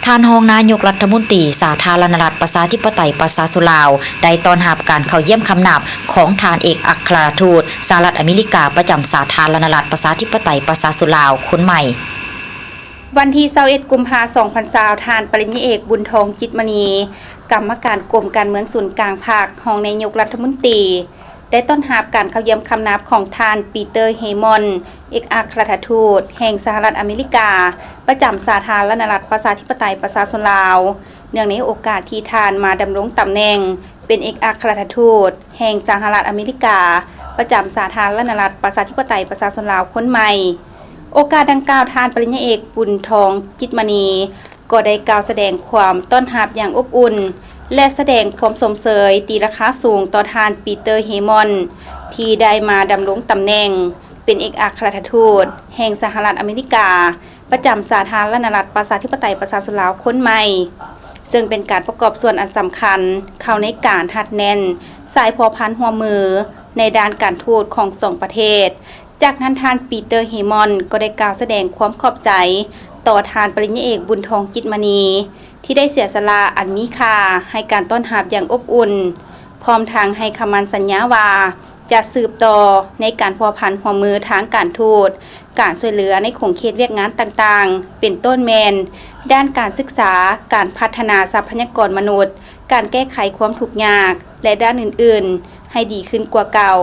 ທ່ານຮອງນາຍົກລັດຖະມົນຕີສາທາລະນະລັດປະຊາທິປະໄຕປະຊາຊົນລາວ ໄດ້ຕ້ອນຮັບການເຂົ້າຢ້ຽມຄຳນັບຂອງທ່ານເອກອັກຄະລັດຖະທູດສະຫະລັດອາເມລິກາປະຈຳສາທາລະນະລັດປະຊາທິປະໄຕປະຊາຊົນລາວຄົນໃໝ່. ວັນທີຊາວເອັດ ກຸມພາ ສອງພັນຊາວ ທ່ານປະລິນຍາເອກ ບຸນທອງ ຈິດມະນີ ກຳມະການກົມການເມືອງສູນກາງພັກ, ຮອງນາຍົກລັດຖະມົນຕີ ໄດ້ຕ້ອນຮັບການເຂົ້າຢ້ຽມຄຳນັບຂອງທ່ານ ປີເຕີ ເຮມອນ ເອກອັກຄະລັດຖະທູດແຫ່ງສະຫະລັດອາເມລິກາ ປະຈຳສາທາລະນະລັດປະຊາທິປະໄຕປະຊາຊົນລາວ ເນື່ອງໃນໂອກາດທີ່ທ່ານມາດຳລົງຕຳແໜ່ງເປັນເອກອັກຄະລັດຖະທູດແຫ່ງສະຫະລັດອາເມລິກາ ປະຈຳສາທາລະນະລັດປະຊາທິປະໄຕປະຊາຊົນລາວຄົນໃໝ່. ໂອກາດດັ່ງກ່າວ, ທ່ານປະລິນຍາເອກ ບຸນທອງ ຈິດມະນີ ກໍໄດ້ກ່າວສະແດງຄວາມຕ້ອນຮັບຢ່າງອົບອຸ່ນ ແລະ ສະແດງຄວາມຊົມເຊີຍຕີລາຄາສູງຕໍ່ທ່ານ ປີເຕີ ເຮມອນ ທີ່ໄດ້ມາດຳລົງຕຳແໜ່ງເປັນເອກອັກຄະລັດຖະທູດແຫ່ງສະຫະລັດອາເມລິກາ ປະຈຳສາທາລະນະລັດປະຊາທິປະໄຕປະຊາຊົນລາວຄົນໃໝ່, ເຊິ່ງເປັນການປະກອບສ່ວນອັນສຳຄັນເຂົ້າໃນການຮັດແໜ້ນສາຍພົວພັນຮ່ວມມືໃນດ້ານການທູດຂອງສອງປະເທດ. ຈາກນັ້ນ, ທ່ານ ປີເຕີ ເຮມອນ ກໍໄດ້ກ່າວສະແດງຄວາມຂອບໃຈຕໍ່ທ່ານປະລິນຍາເອກ ບຸນທອງ ຈິດມະນີ ທີ່ໄດ້ເສຍສະຫຼະອັນມີຄ່າໃຫ້ການຕ້ອນຮັບຢ່າງອົບອຸ່ນ, ພ້ອມທັງໃຫ້ຄຳໝັ້ນສັນຍາວ່າ ຈະສືບຕໍ່ໃນການພົວພັນຮ່ວມມືທາງການທູດ, ການຊ່ວຍເຫຼືອໃນຂົງເຂດວຽກງານຕ່າງໆ ເປັນຕົ້ນແມ່ນດ້ານການສຶກສາ, ການພັດທະນາຊັບພະຍາກອນມະນຸດ, ການແກ້ໄຂຄວາມທຸກຍາກ ແລະ ດ້ານອື່ນໆ ໃຫ້ດີຂຶ້ນກວ່າເກົ່າ.